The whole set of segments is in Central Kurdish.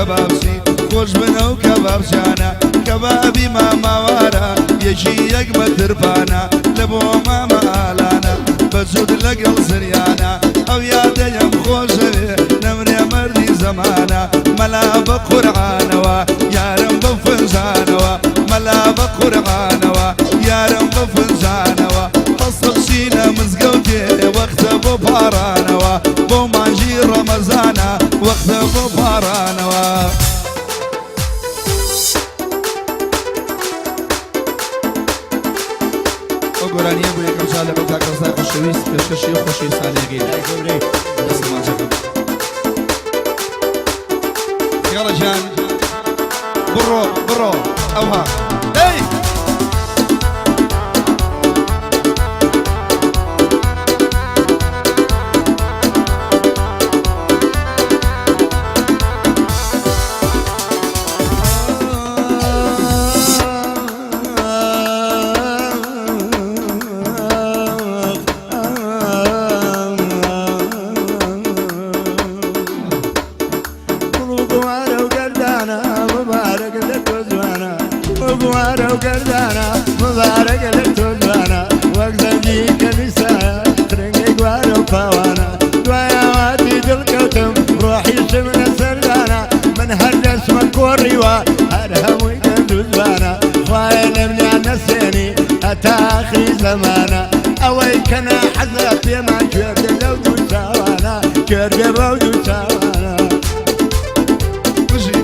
کەبابچی خۆش بن ئەو کەبابچیانە کەبابی ماماوارە یەکی یەک مەتر پانە لە بۆ مامە ئالانە بە جووت لەگەڵ زریانە ئەو یادەیەم خۆشەوێ نەمرێ مەردی زەمانە مەلا بە قورعانەوە یارم بە فنجانەوە مەلا بە قورعانەوە یارم بە فنجانەوە هەستە بچینە مزگەوتێ وەختە بۆ پاڕانەوە بۆ مانگی ڕەمەزانە وەختە بۆ پاڕانەوە. ئەو گۆرانیە بۆ یەکەم جار لەگەڵ کاک ڕەزای خۆشەویست پێشکەشی ئەو خۆشەویستانەیەکەی دەستم ماچەکەم. خێڵە گیان بڕۆ بڕۆ ئەوها ئەی کۆڕیوە هەر هەمووی گەندوزبانە خوایە لەمنیان نەسێنی هەتا ئاخری زەمانە ئەوەی کە ناحەزە پێمان کوێر بێ لەو دوو چاوانە کوێر بێ بەو دوو چاوانە. بژی.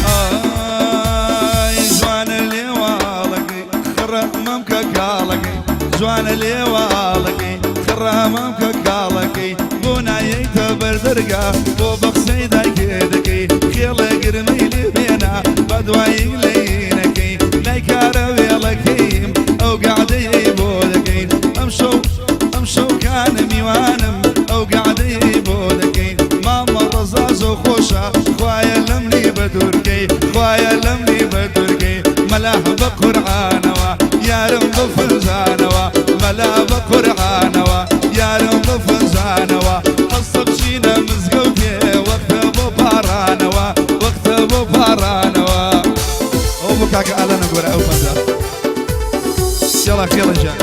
ئای جوانە لێواڵەکەی خڕە مەمکە کاڵەکەی جوانە لێواڵەکەی خڕە مەمکە کاڵەکەی بۆ نایەیتە بەردەرگا بۆ بە قسەی دایکێ دەکەی خێڵێ گرمەی لێ بێنە بە دوایی لێینەکەی لای کارە وێڵەکەیم ئەو گەعدەیەی بۆ دەکەین ئەمشەو ئەمشەو کانە میوانم ئەو گەعدەیەی بۆ دەکەین مامە ڕەزا زۆر خۆشە خوایە لەملی بە دوورکەی خوایە لەملی بە دوورکەی مەلا بە قورعانەوە یارم بە فنجانەوە مەلا بە قورعانەوە یارم بە فنجانەوە هەستە بچینە مزگەوتێ وەختە بۆ پاڕانەوە وەختە بۆ پاڕانەوە ئەو بۆ کاکە ئالانە گۆرە ئەو پەنجا یاڵا خێڵە گیان.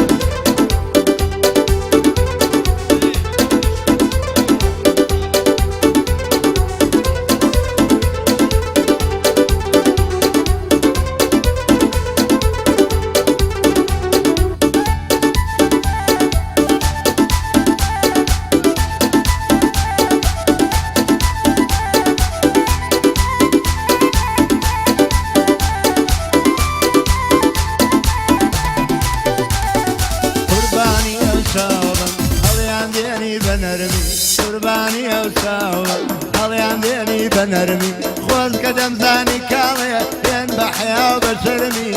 قوربانی ئەو چاوم هەڵیان دێنی بە نەرمی قوربانی ئەو چاوم هەڵیان دێنی بە نەرمی خۆزگە دەمزانی کاڵێ بێن بە حەیا و بە شەرمی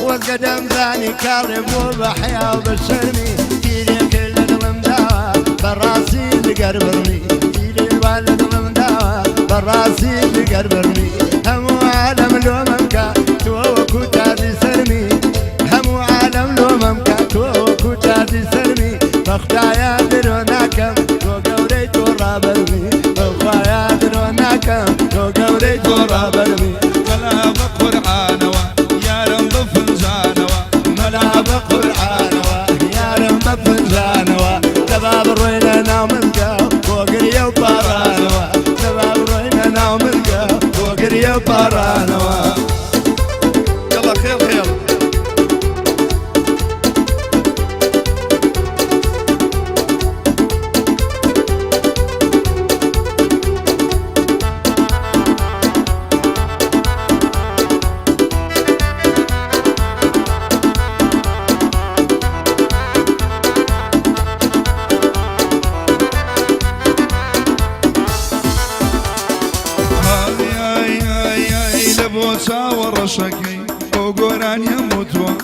خۆزگە دەمزانی کاڵێ بۆ بە حەیا و بە شەرمی تیرێک لە دڵم داوە بەڕاستی جگەر بڕمی تیرێ وا لە دڵم داوە بەڕاستی جگەر بڕمی هەموو عالەم لۆمەم کە تۆ وەکو تاجی سەرمی هەموو عالەم لۆمەم کە تۆ وەکو تاجی سەرمی بەخدایە درۆ ناکەم تۆ گەورەی تۆ ڕابەرمی بەخوایە درۆ ناکەم تۆ گەورەی تۆ ڕابەرمی. مەلا بە قورعانەوە یارم بە فنجانەوە مەلا بە قورعانەوە یارم بە فنجانەوە دەبا بڕۆینە ناو مزگەوت بۆ گریە و پاڕانەوە دەبا بڕۆینە ناو مزگەوت بۆ گریە و پاڕانەوە. یەڵا خێڵ خێڵ. لە بۆ چاوە ڕەشەکەی ئەو گۆرانیەم وتووە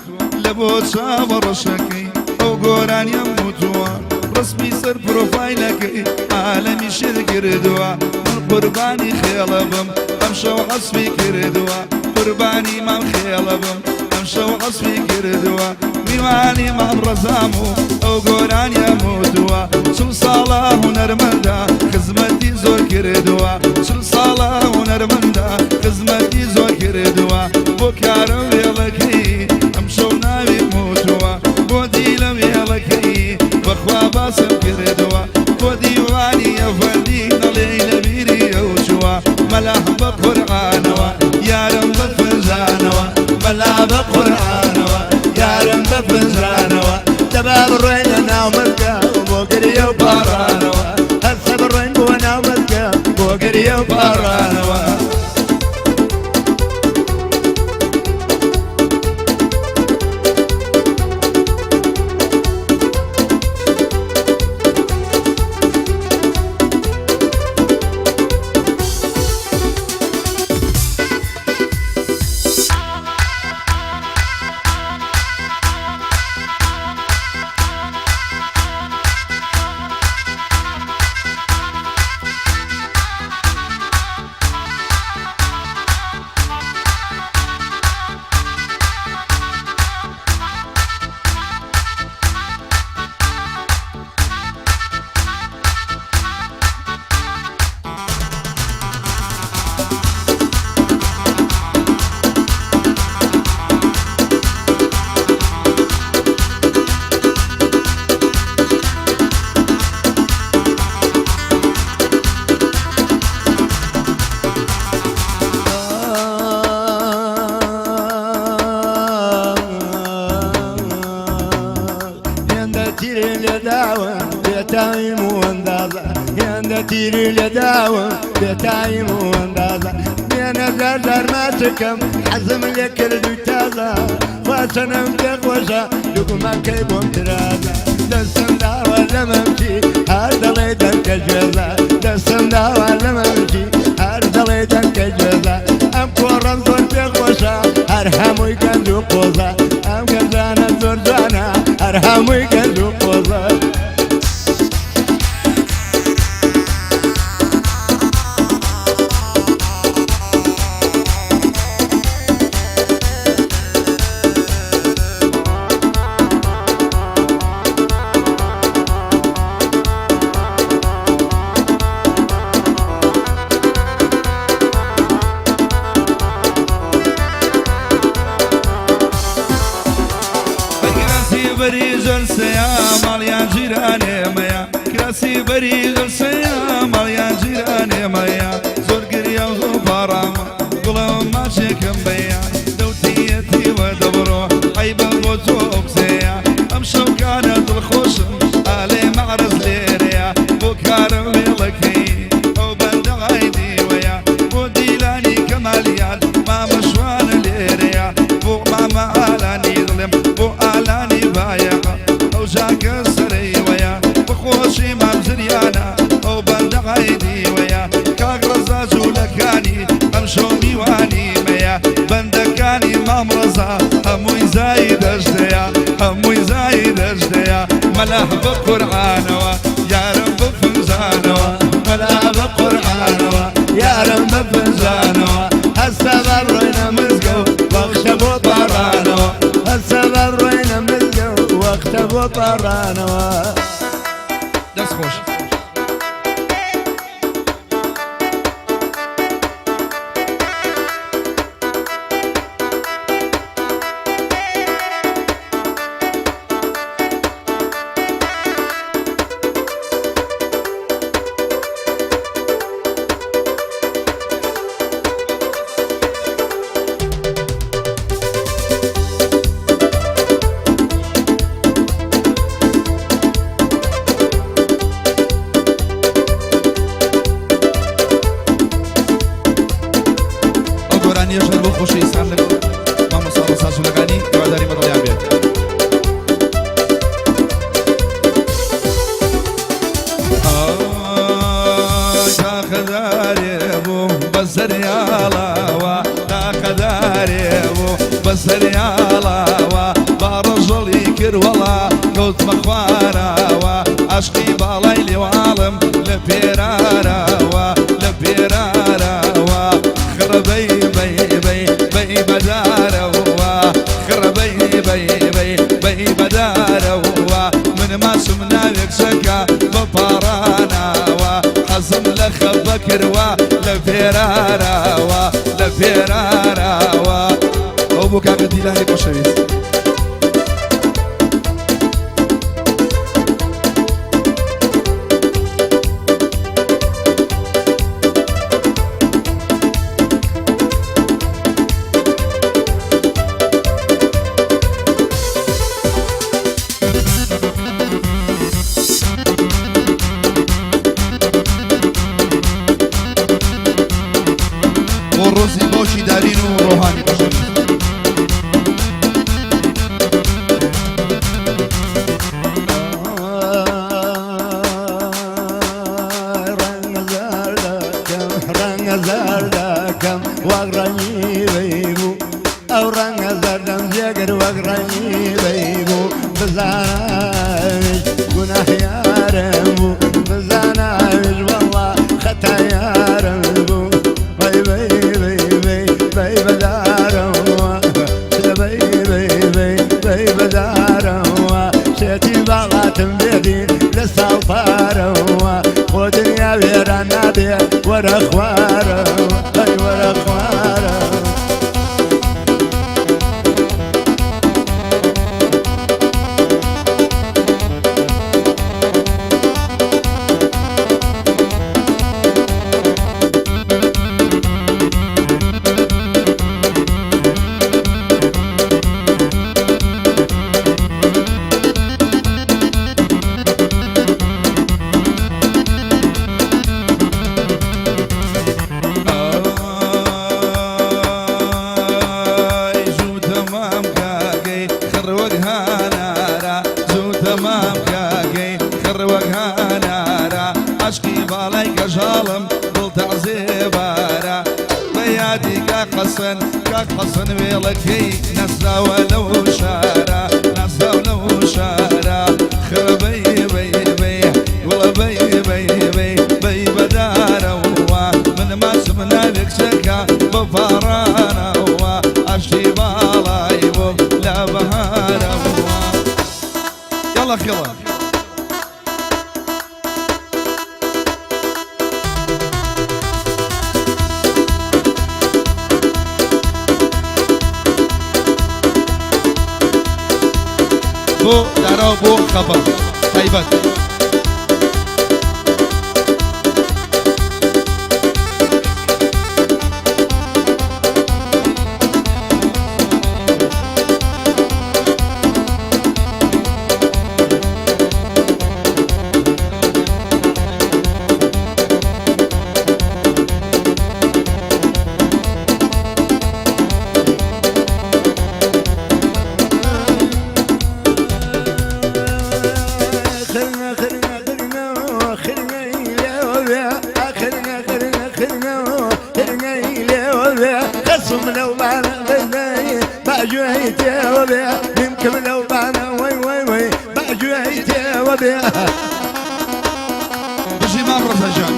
لە بۆ چاوە ڕەشەکەی ئەو گۆرانیەم وتووە. ڕسمی سەر پرۆفایلەکەی عالەمی شێت کردووە. من قوربانی خێڵە بم ئەمشەو عەسفی کردووە، قوربانی مام خێڵە بم ئەمشەو عەسفی کردووە. میوانی مام ڕەزام و ئەو گۆرانیە موتووە، 40 ساڵە هونەرمەندە خزمەتی زۆر کردووە، 40 ساڵە هونەرمەندە خزمەتی زۆر کردووە. بۆ کارە وێڵەکەی ئەمشەو ناوی موتووە، بۆ دیلە وێڵەکەی بەخوا باسم کردووە، بۆ دیوانی ئەفەندی دەڵێی لە بیری ئەو چووە. مەلا بە قورعانەوە یارم بە فنجانەوە، مەلا بە قورعانەوە یارم بە فنجانەوە. دەبا بڕۆینە ناو مەزگە بۆ گریە و پاڕانەوە، هەرسە بڕۆین بۆ ناو مەزگە بۆ گریە و پاڕانەوە. هێندە تیری لێداوە بێتایم و ئەندازە، هێندە تیری لێداوە بێتایم و ئەندازە. بێنە زار زار ماچەکەم حەزم لێ کرد و تازە، خواچەنەم پێخۆشە دوگمەکەی بۆم ترازە. دەستم داوە لە مەمکی هەر دەڵێ دەنکە گوێزە، دەستم داوە لە مەمکی هەر دەڵێ دەنکە گوێزە. ئەم کۆڕەم زۆر پێخۆشە هەر هەمووی گەنج و قۆزە، ئەم گەنجانە زۆر جوانە هەر هەمووی گەنج و قۆزە. کراسی بەری جەلسەیە ماڵیان جیرانێمەیە، کراسی بەری جەلسەیە ماڵیان جیرانێمەیە. زۆر گریا و زۆر پاڕامە گوڵم ماچێکم بەیە، دەوتیەتی وە دەبڕۆ عەیبە بۆ تۆ قسەیە. ئەم شەوکانە دڵخۆشم ئالێ مەعرەز لێرەیە، بۆ کارە وێڵەکەی ئەو بەندە عایدیوەیە، بۆ دیلانی کەمالیان مامە شوانە لێرەیە، بۆ مامە ئالانی دڵێم بۆ ئالانی بایەقە ئەو ژاکە سەرەیوەیە، بەخۆشی مام زریانە ئەو بەندە عایدیوەیە. کاک ڕەزا جوولەکانی ئەمشەو میوانی مەیە، بەندەکانی مام ڕەزا هەمووی زای دەژدەیە، هەمووی زای دەژدەیە. مەلا بە قورعانەوە یارم بە فنجانەوە، مەلا بە قورعانەوە یارم بە فنجانەوە. هەستە بەڕۆینە مزگەوت وەختە بۆ پاڕانەوە، هەستە بەڕۆینە مزگەوت وەختە بۆ پاڕانەوە. دەست خۆش. ئەو گۆرانیەش هەر بۆ خۆشەویستان لەگەڵ مامۆستا ڕەزا جوولەکانی هیواداری بەدڵیان بێت. تاقەدارێ بوو بە سەریاڵاوە، تاقەدارێ بوو بە سەریاڵاوە، با ڕەژەڵی کرد وەڵا کەوتمە خوارەوە. عەشقی باڵای لێواڵم لە پێرارەوە لە پێرارەوە خڕە بەی بەی بەی بەی بەدارەوە خڕە بەی بەی بەی بەی بەدارەوە من ماسم ناوێک چەکە بە پاڕانەوە حەزم لە خەفە کردوە لە پێرارەوە لە پێرارەوە ئەو بۆ کاکە دیلانی خۆشەویست. بۆ ڕۆزی باوکی دارین و ڕۆهانی خۆشەویست. ڕەنگە زەردەکەم ڕەنگە زەردەکەم وەک ڕەنگی بەیبوو ئەو ڕەنگە زەردەم جێگر وەک ڕەنگی بەیبوو بزانەویش گوناه یارم بوو بزانەویش وەڵا خەتا یارم بوو بەی بەی بەی بەی بەی بەدارەوە بەی بەی بەی بەی بەدارەوە شێتی باڵاتم بێدی لە ساڵ پارەوە خۆ دنیا وێران نابێ وەرە خوارەوە ئەی وەرە خوارەوە. ئای زوو تەمام کاگەی خڕ وەک هانارا زوو تەمام کاگەی خڕ وەک هانارا عەشقی باڵای کەژاڵم دڵ تەعزێبارە بە یادی کاک حەسەن کاک حەسەن وێڵەکەی ناسراوە لەو شارە ناسراو لەو شارە خڕ بەی بەی بەی گوڵە بەی بەی بەی بەی بەدارەوە من ماچم ناوێک چەکە بە پاڕانەوە ئاشتی باڵای بۆم لە بەهارەوە یاڵا خێڵە. بۆ دارا و بۆ خەبەر تایبەت. بژی مام ڕەزا گیان.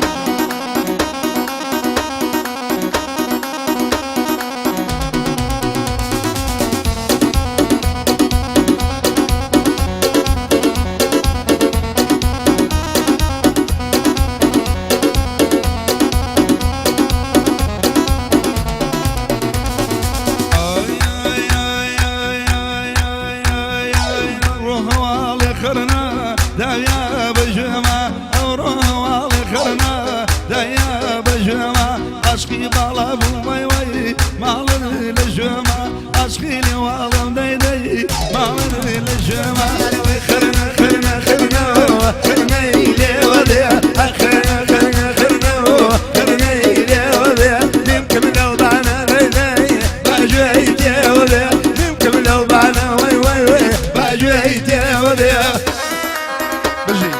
عشقی باڵا بوو وای وای ماڵن لە ژێما عشقی لێواڵم دەی دەی ماڵن لە ژێما خرنا خرنا خرنا خرنا لێوە بێ خرنا خرنا خرنا خرنا لێوە بێ نمکم لەو بانە ڕێدەی باجوێی تێوە بێ نمکم لەو بانە وای وای وای باجوێی تێوە بێ. بژی.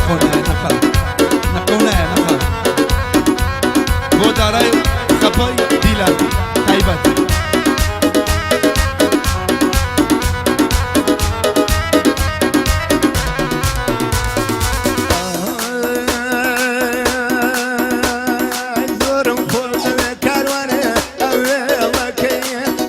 نەقۆ نایە نەقە نەقۆ نایە نەقە بۆ دارای خەپەی دیلان تایبەت. زۆرم خۆشەوێ کاروانێ ئەوێڵەکەی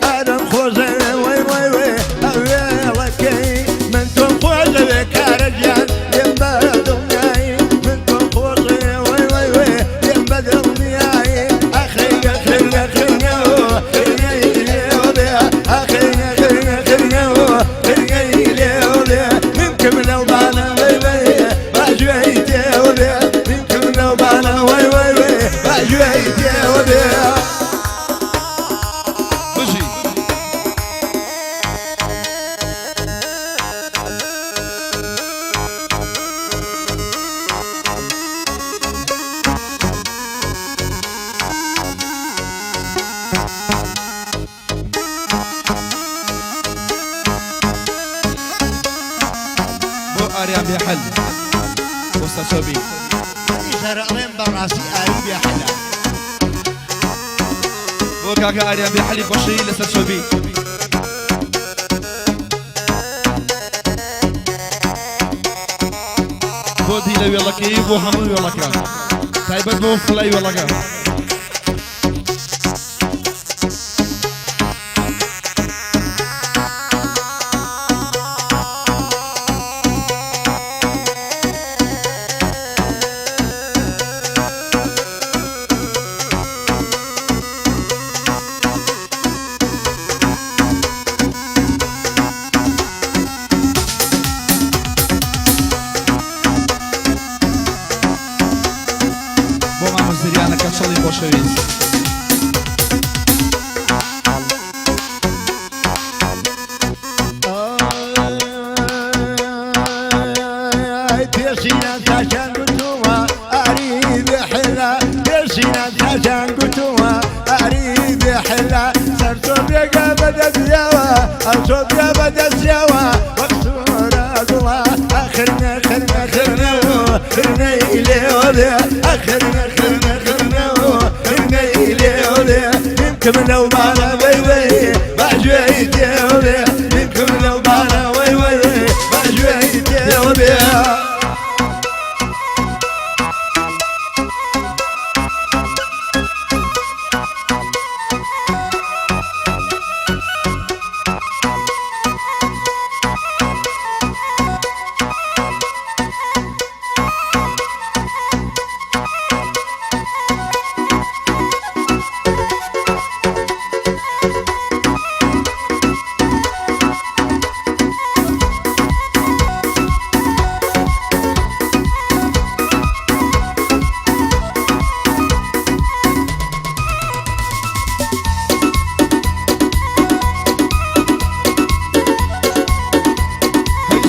ئارم خۆشەوێ وەی وەی وێ ئەوێڵەکەی من تۆم خۆشەوێ کارە گیان لێم بە دڵنیایی من تۆم خۆشەوێ وەی وەی وێ لێم بە دڵنیایی ئەخرینگە خرینگە خرینگەوە خرینگەی لێوە بێ ئەخرینگە خرینگە خرینگەوە خرینگەی لێوە بێ ممکن لەو بانە وەی وەی باجوێی تێوە بێ ممکن لەو بانە وەی وەی وێ باجوێی تێوە بێ. بژی. بۆ ئاریان بێحەل بۆ سەرچۆبی. منیش هەر ئەڵێم بەڕاستی ئاری بێحەلە. بۆ کاکە ئاریان بێحەلی خۆشەوی لەسەر چۆبی. بۆ دیلە وێڵەکەی بۆ هەموو وێڵەکان تایبەت بۆ فلای وێڵەکە. بۆ مامە زریانە کەچەڵی خۆشەویست. پێشینان تاکان گوتووە ئاری بێحێلا پێشینان تاکان گوتووە ئاری بێحێلا سەر تۆ بێگە بەدەستیەوە ئەو تۆ بێ بەدەستیەوە وەک سوورە گوڵە ئەخرنە خرنە خرنەوە خرنەی لێوە بێ ئەخرنە خرنە خرنەوە خرنەی لێوە بێ ممکن لەو بانە وەی وەی باجوێی تێوە بێ ممکن لەو بانە وەی وەی باجوێی تێوە بێ.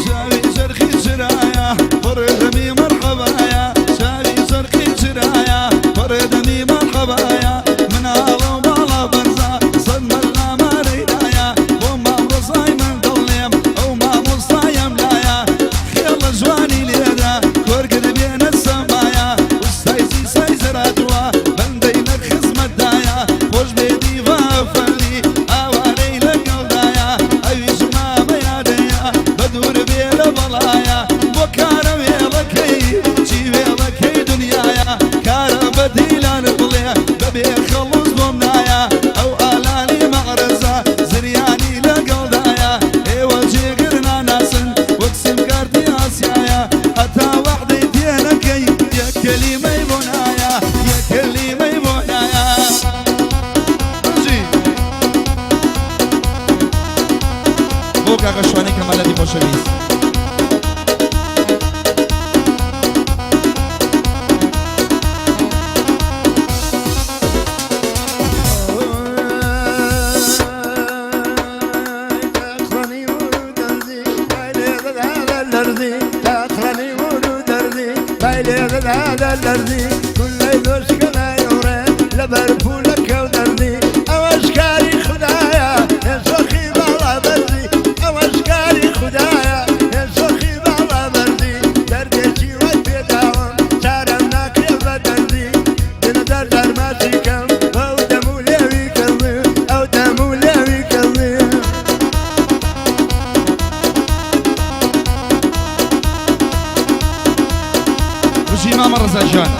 شاوی چرخی چرایە پڕ دەمی مەرحەبایە شاوی چرخی چرایە پڕ دەمی مەرحەبایە مناڵە و باڵا بەرزە سەد مەلامارەیدایە بۆ مام ڕزای من دڵنێم ئەو مامۆستایم لایە خێڵە جوانی لێدا کۆرگر بێنە سەمایە وستایزی سای زەراتووە بەندەی لە خزمەتدایە خۆش بێ دیڤا فەلی ئاوارەی لەگەڵدایە ئەویش مامە یادەیە بە دوور بێ لە بەڵایە بۆ کارە وێڵەکەی چی وێڵەکەی دنیاە کارە بە دیلان بڵێ بەبێ خەڵوز بۆم نایە ئەو ئالانی مەعرەزە زریانی لەگەڵدایە ئێوە جێگر ناناسن وەک سیمکارتی ئاسیایە هەتا وەعدەی تێنەکەی یەک کەلیمەی بۆ نایە یەک کەلیمەی بۆ نایە. بژی. بۆ کاکە شوانەی کەمالەتی خۆشەویست. تاخرني ورودرزي بايلي الأرضي تاخرني ورودرزي بايلي هذا الأرضي كل يدوش كما يوري لبربولك ودرزي أوشكاري خدايا يا سخي بالا برزي أوشكاري خدايا يا سخي بالا برزي دردشي وتبيد بژی مامە ڕەزا گیان.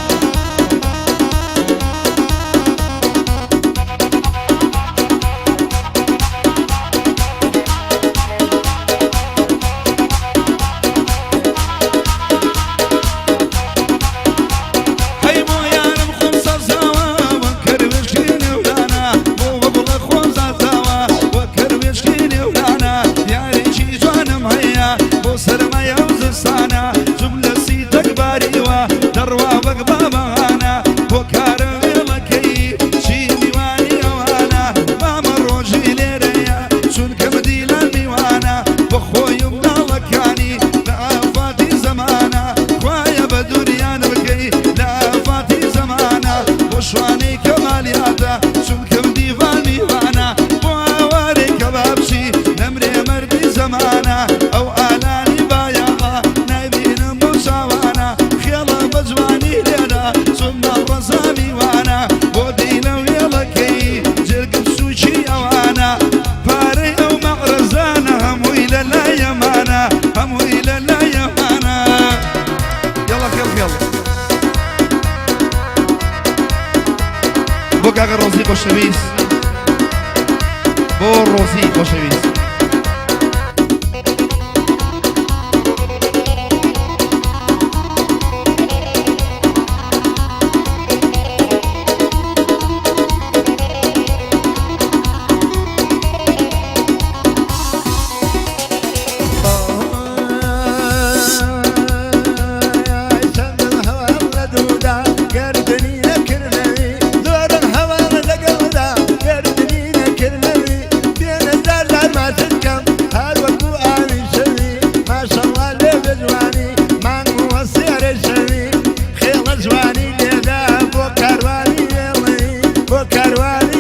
هەی بۆ یارم خۆم سەرزاوە وەک کەروێشکی نێودانا بۆ بە گوڵە خۆم زاتاوە وەک کەروێشکی نێودانا یارێکی جوانم هەیە بۆ سەرمایە و زستانە جملە سیتەک باریوە دەڕوا وەک بابەهانە بۆ کارە وێڵەکەی چی میوانی ئەوانە مامە ڕۆژی لێرەیە چونکە مدیلان میوانە بە خۆی و مناڵەکانی لە ئافاتی زەمانە خوایە بە دوریان بکەی لە ئافاتی زەمانە بۆ شوانەی کەمالیاتە چونکەم دیوان میوانە بۆ ئاوارەی کەبابچی نەمرێ مەردی زەمانە ئەو ئالانی بایەڵە نایبینم بەو چاوانە خێڵە بە جوانی لێرە چون مام ڕەزا میوانە بۆ دیلە وێڵەکەی جرگم سووکی ئەوانە پارەی ئەو مەعرەزانە هەمووی لە لای ئەمانە هەمووی لە لای ئەمانە یاڵا خێڵ خێڵ بۆ کاکە ڕۆزی خۆشەویست بۆ ڕۆزی خۆشەویست. کاروانی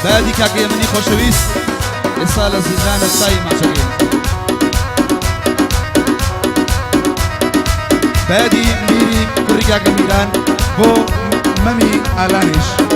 بادی کاکە منی خۆشەویست ئێستا لە زیندانە چای ماچەکەی بادی میری کوڕی کاکە میران بۆ مەمی ئالانیش.